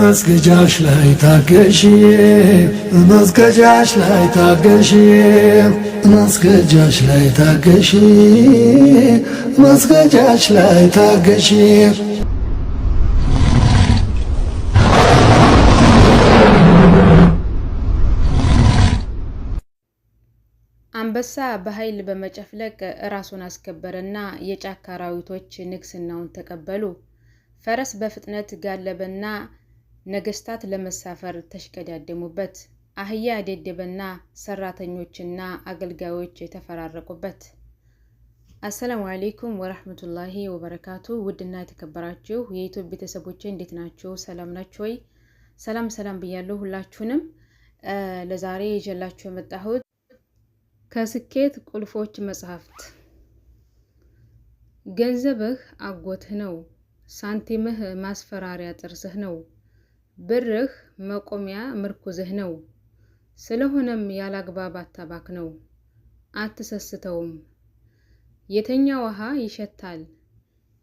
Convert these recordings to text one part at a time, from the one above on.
መስገጃሽ ላይ ታገሺ፣ መስገጃሽ ላይ ታገሺ፣ መስገጃሽ ላይ ታገሺ፣ መስገጃሽ ላይ ታገሺ። አንበሳ በኃይል በመጨፍለቅ ራሱን አስከበረና የጫካ አራዊቶች ንግስናውን ተቀበሉ። ፈረስ በፍጥነት ጋለበና ነገስታት ለመሳፈር ተሽቀዳደሙበት። አህያ ደደበና ሰራተኞችና አገልጋዮች ተፈራረቁበት። አሰላሙ አሌይኩም ወረህመቱላሂ ወበረካቱ። ውድና የተከበራችሁ የኢትዮጵያ ቤተሰቦቼ እንዴት ናችሁ? ሰላም ናችሁ ወይ? ሰላም ሰላም ብያለሁ ሁላችሁንም። ለዛሬ ይዤላችሁ የመጣሁት ከስኬት ቁልፎች መጽሐፍት። ገንዘብህ አጎትህ ነው፣ ሳንቲምህ ማስፈራሪያ ጥርስህ ነው፣ ብርህ መቆሚያ ምርኩዝህ ነው። ስለሆነም ያላግባብ አታባክነው፣ አትሰስተውም። የተኛ ውሃ ይሸታል፣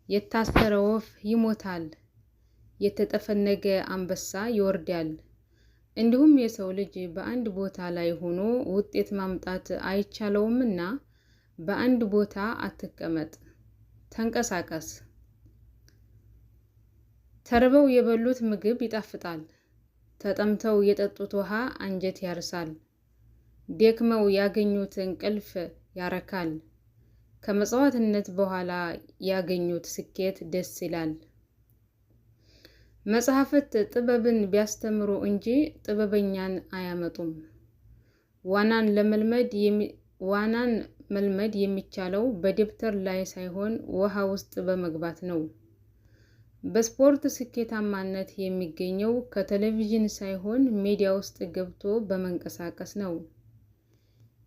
የታሰረ ወፍ ይሞታል፣ የተጠፈነገ አንበሳ ይወርዳል። እንዲሁም የሰው ልጅ በአንድ ቦታ ላይ ሆኖ ውጤት ማምጣት አይቻለውምና በአንድ ቦታ አትቀመጥ፣ ተንቀሳቀስ። ተርበው የበሉት ምግብ ይጣፍጣል፣ ተጠምተው የጠጡት ውሃ አንጀት ያርሳል፣ ደክመው ያገኙት እንቅልፍ ያረካል፣ ከመጽዋዕትነት በኋላ ያገኙት ስኬት ደስ ይላል። መጽሐፍት ጥበብን ቢያስተምሩ እንጂ ጥበበኛን አያመጡም። ዋናን መልመድ የሚቻለው በደብተር ላይ ሳይሆን ውሃ ውስጥ በመግባት ነው። በስፖርት ስኬታማነት የሚገኘው ከቴሌቪዥን ሳይሆን ሜዳ ውስጥ ገብቶ በመንቀሳቀስ ነው።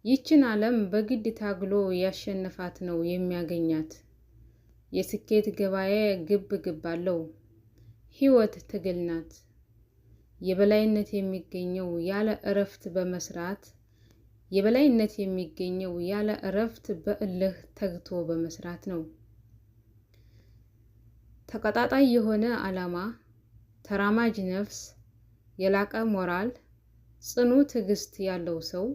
ይችን ዓለም በግድ ታግሎ ያሸነፋት ነው የሚያገኛት። የስኬት ገበያ ግብ ግብ አለው። ሕይወት ትግል ናት። የበላይነት የሚገኘው ያለ እረፍት በመስራት የበላይነት የሚገኘው ያለ እረፍት በእልህ ተግቶ በመስራት ነው። ተቀጣጣይ የሆነ ዓላማ፣ ተራማጅ ነፍስ፣ የላቀ ሞራል፣ ጽኑ ትዕግስት ያለው ሰው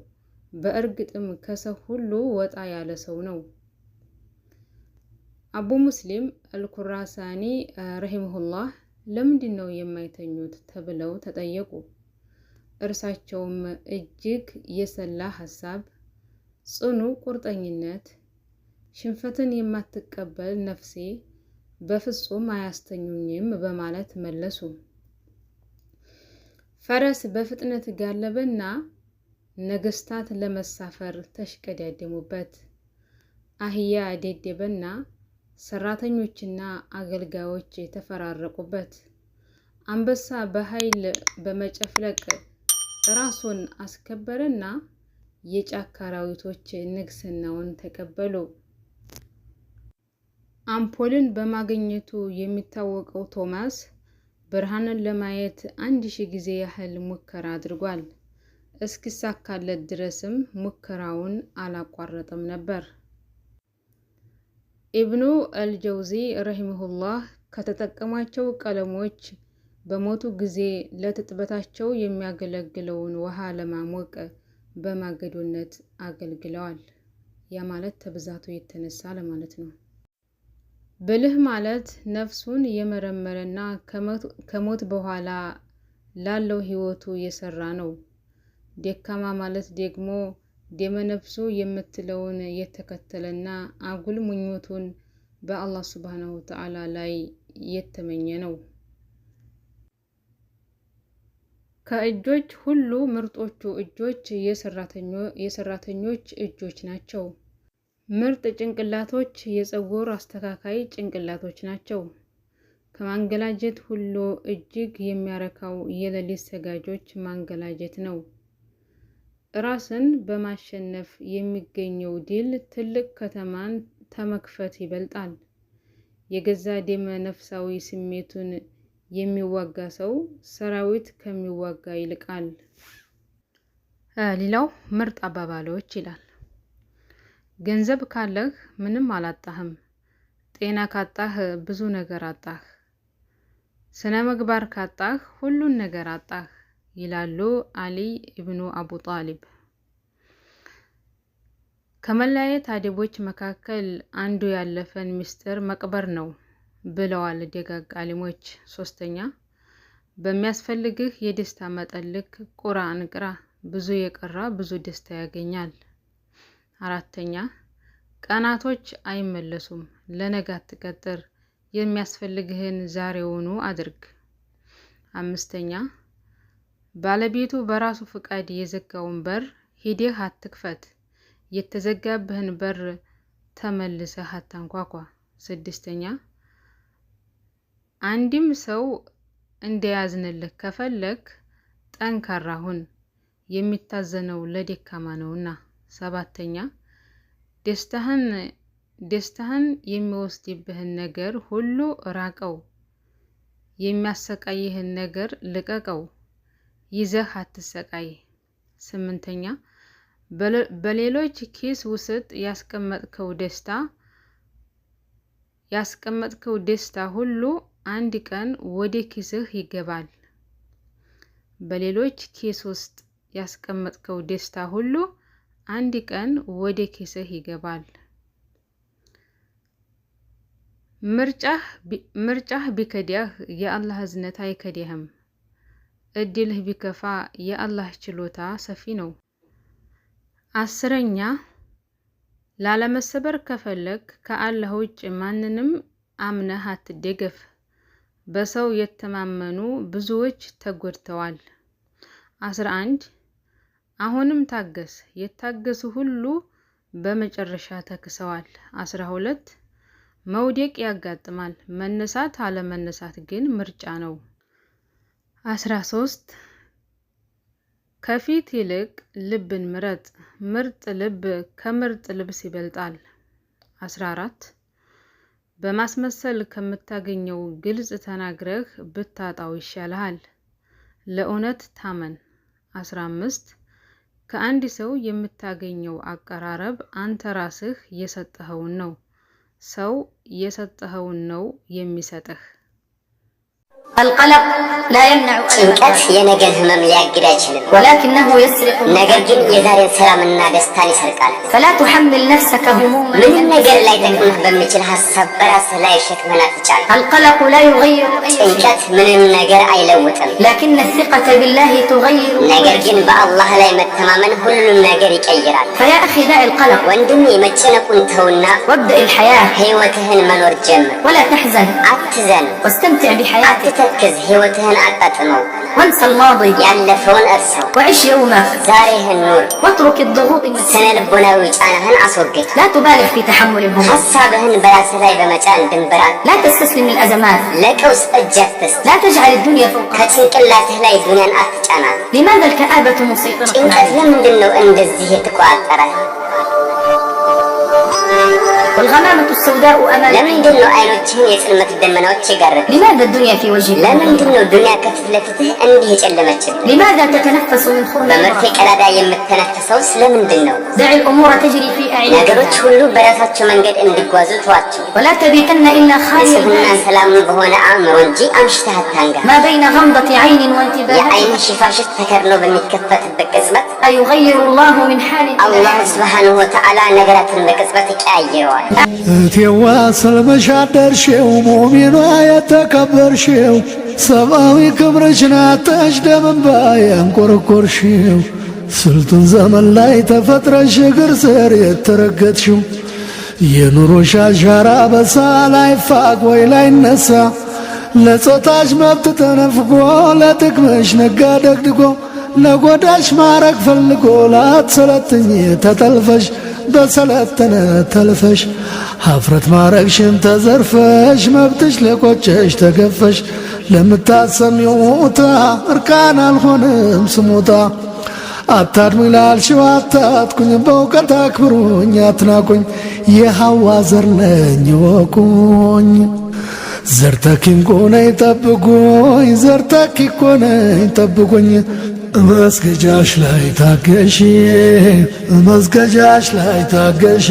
በእርግጥም ከሰው ሁሉ ወጣ ያለ ሰው ነው። አቡ ሙስሊም አልኩራሳኒ ረሂመሁላህ ለምንድን ነው የማይተኙት ተብለው ተጠየቁ። እርሳቸውም እጅግ የሰላ ሀሳብ፣ ጽኑ ቁርጠኝነት፣ ሽንፈትን የማትቀበል ነፍሴ በፍጹም አያስተኙኝም በማለት መለሱ። ፈረስ በፍጥነት ጋለበና ነገስታት ለመሳፈር ተሽቀዳደሙበት። አህያ ደደበና ሰራተኞችና አገልጋዮች ተፈራረቁበት። አንበሳ በኃይል በመጨፍለቅ ራሱን አስከበረና የጫካ አራዊቶች ንግስናውን ተቀበሉ። አምፖልን በማግኘቱ የሚታወቀው ቶማስ ብርሃንን ለማየት 1000 ጊዜ ያህል ሙከራ አድርጓል። እስኪሳካለት ድረስም ሙከራውን አላቋረጠም ነበር። ኢብኑ አልጀውዚ ረሂመሁላህ ከተጠቀሟቸው ቀለሞች በሞቱ ጊዜ ለትጥበታቸው የሚያገለግለውን ውሃ ለማሞቅ በማገዶነት አገልግለዋል። ያ ማለት ተብዛቱ የተነሳ ለማለት ነው። ብልህ ማለት ነፍሱን የመረመረና ከሞት በኋላ ላለው ሕይወቱ የሰራ ነው። ደካማ ማለት ደግሞ ደመነፍሱ የምትለውን የተከተለና አጉል ምኞቱን በአላህ ሱብሃነሁ ወተዓላ ላይ የተመኘ ነው። ከእጆች ሁሉ ምርጦቹ እጆች የሰራተኞች እጆች ናቸው። ምርጥ ጭንቅላቶች የፀጉር አስተካካይ ጭንቅላቶች ናቸው። ከማንገላጀት ሁሉ እጅግ የሚያረካው የሌሊት ሰጋጆች ማንገላጀት ነው። ራስን በማሸነፍ የሚገኘው ድል ትልቅ ከተማን ተመክፈት ይበልጣል። የገዛ ደመ ነፍሳዊ ስሜቱን የሚዋጋ ሰው ሰራዊት ከሚዋጋ ይልቃል። ሌላው ምርጥ አባባሎች ይላል። ገንዘብ ካለህ ምንም አላጣህም፣ ጤና ካጣህ ብዙ ነገር አጣህ፣ ስነ ምግባር ካጣህ ሁሉን ነገር አጣህ ይላሉ አሊ ኢብኑ አቡ ጣሊብ። ከመለያየት አደቦች መካከል አንዱ ያለፈን ምስጢር መቅበር ነው ብለዋል ደጋግ አሊሞች። ሶስተኛ፣ በሚያስፈልግህ የደስታ መጠን ልክ ቁርአን ቅራ። ብዙ የቀራ ብዙ ደስታ ያገኛል። አራተኛ፣ ቀናቶች አይመለሱም፣ ለነገ አትቀጥር። የሚያስፈልግህን ዛሬውኑ አድርግ። አምስተኛ፣ ባለቤቱ በራሱ ፍቃድ የዘጋውን በር ሂደህ አትክፈት። የተዘጋብህን በር ተመልሰህ አታንኳኳ። ስድስተኛ፣ አንድም ሰው እንዲያዝንልህ ከፈለክ ጠንካራ ሁን፣ የሚታዘነው ለደካማ ነውና። ሰባተኛ፣ ደስታህን የሚወስድብህን ነገር ሁሉ ራቀው፣ የሚያሰቃይህን ነገር ልቀቀው፣ ይዘህ አትሰቃይ። ስምንተኛ፣ በሌሎች ኪስ ውስጥ ያስቀመጥከው ደስታ ሁሉ አንድ ቀን ወደ ኪስህ ይገባል። በሌሎች ኪስ ውስጥ ያስቀመጥከው ደስታ ሁሉ አንድ ቀን ወደ ኪስህ ይገባል። ምርጫህ ቢከዳህ የአላህ እዝነት አይከዳህም። እድልህ ቢከፋ የአላህ ችሎታ ሰፊ ነው። 10ኛ፣ ላለመሰበር ከፈለግ ከአላህ ውጭ ማንንም አምነህ አትደገፍ። በሰው የተማመኑ ብዙዎች ተጎድተዋል። 11፣ አሁንም ታገስ፣ የታገሱ ሁሉ በመጨረሻ ተክሰዋል። 12፣ መውደቅ ያጋጥማል፣ መነሳት አለመነሳት ግን ምርጫ ነው። 13፣ ከፊት ይልቅ ልብን ምረጥ፣ ምርጥ ልብ ከምርጥ ልብስ ይበልጣል። 14፣ በማስመሰል ከምታገኘው ግልጽ ተናግረህ ብታጣው ይሻልሃል። ለእውነት ታመን። 15፣ ከአንድ ሰው የምታገኘው አቀራረብ አንተ ራስህ የሰጠኸውን ነው። ሰው የሰጠኸውን ነው የሚሰጥህ። القلق لا يمنع ألم ጭንቀት የነገን ህመም ሊያግድ አይችልም፣ ولكنه يسرق ነገር ግን የዛሬን ሰላምና ደስታን ይሰርቃል። فلا تحمل نفسك هموما ምንም ነገር ላይጠቅምህ በሚችል ሀሳብ በራስህ ላይ ሸክምህን አትጫን። القلق لا يغير أي شيء ጭንቀት ምንም ነገር አይለውጥም፣ لكن الثقة بالله تغير ነገር كل ግን شيء. በአላህ ላይ መተማመን ሁሉንም ነገር ይቀይራል። فيا أخي دع القلق ወንድሜ መጨነቁን ተውና وابدأ الحياة ህይወትህን መኖር ጀምር። ولا تحزن አትዘን፣ واستمتع بحياتك አትተክዝ፣ ህይወትህን አጣጥመው። وانسى الماضي ያለፈውን እርሳው፣ وعش يومك ዛሬህን ኑር። واترك الضغوط ስነ النفسية. ልቦናዊ ጫናህን አስወግድ። لا تبالغ في تحمل الهموم. ሀሳብህን በራስህ ላይ በመጫን ድንበር لا تستسلم للأزمات. ለቀውስ እጅ አትስጥ። لا تجعل الدنيا فوق ከጭንቅላትህ ላይ ዱንያን አትጫናት። لماذا الكآبة مسيطرة ጭንቀት عليك؟ ለምንድን ነው እንደዚህ የተቆጣጠረ? والغمامة السوداء أمامك؟ ለምንድን ነው አይኖችህን የጽልመት ደመናዎች የጋረዱ? لماذا الدنيا في وجهك؟ ለምንድን ነው ዱንያ ከፊት ለፊትህ እንዲህ የጨለመችብህ? لماذا تتنفس من خرم በመርፌ الإبرة؟ ቀዳዳ የምትተነፍሰውስ ለምንድን ነው? دع الأمور تجري في ነገሮች أعينها ሁሉ በራሳቸው መንገድ እንዲጓዙ ተዋቸው። ولا تبيتن إلا خالي ንጽህና البال. ሰላም በሆነ አእምሮ እንጂ አምሽተህ አታንጋ። ما بين غمضة عين وانتباهها የአይን ሽፋሽፍት ተከድኖ በሚከፈትበት ቅጽበት يغير الله من حال إلى አላሁ حال. ስብሓንሁ ወተዓላ ነገራትን በቅጽበት ይቀያይረዋል። እቴዋ ሰልመሽ አደርሽው፣ ሙእሚኗ የተከበርሽው፣ ሰብአዊ ክብርሽን አጥተሽ ደም እንባ ያንቆረቆርሽው፣ ስልጡን ዘመን ላይ ተፈጥረሽ እግር ስር የተረገጥሽው፣ የኑሮሽ አሻራ በሳ ላይ ፋቅ ወይ ላይ ነሳ፣ ለጾታሽ መብት ተነፍጎ፣ ለጥቅምሽ ነጋ ደግድጎ፣ ለጎዳሽ ማረግ ፈልጎ፣ ላትሰለጥኝ ተጠልፈሽ፣ በሰለጠነ ተልፈሽ፣ ሀፍረት ማረግሽን ተዘርፈሽ፣ መብትሽ ለቆጨሽ ተገፈሽ፣ ለምታሰሚው ታ እርቃን አልሆንም ስሞታ። አታድሙኝ ላልሽው አታጥቁኝ፣ በእውቀት አክብሩኝ አትናቁኝ፣ የሐዋ ዘር ነኝ ወቁኝ። ዘርተኪ እንቁ ነኝ ጠብቁኝ፣ ዘርተኪ እኮ ነኝ ጠብቁኝ። መስገጃሽ ላይ ታገሺ፣ መስገጃሽ ላይ ታገሺ።